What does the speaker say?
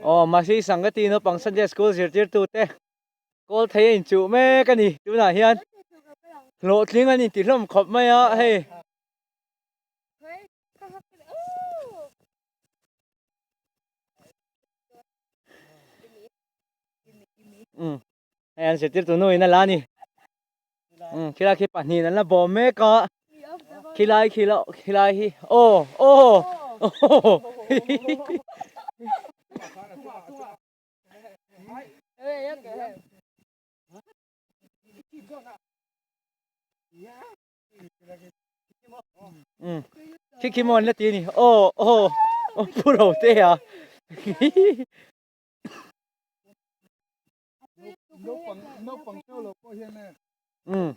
Aw Masi Sangati naupang Sunday School zirtirtute kawl thei a inchuh mek a ni tunah hian hlawhtling an inti hlawm khawp mai a hei. Umm hei an zirtirtu nu in a la a ni umm khilai khi pahnihin an la bawm mek a khilai khi la khilai hi aw aw aw umm khi khi maw an la ti a ni aw aw aw pu ro te a. Umm.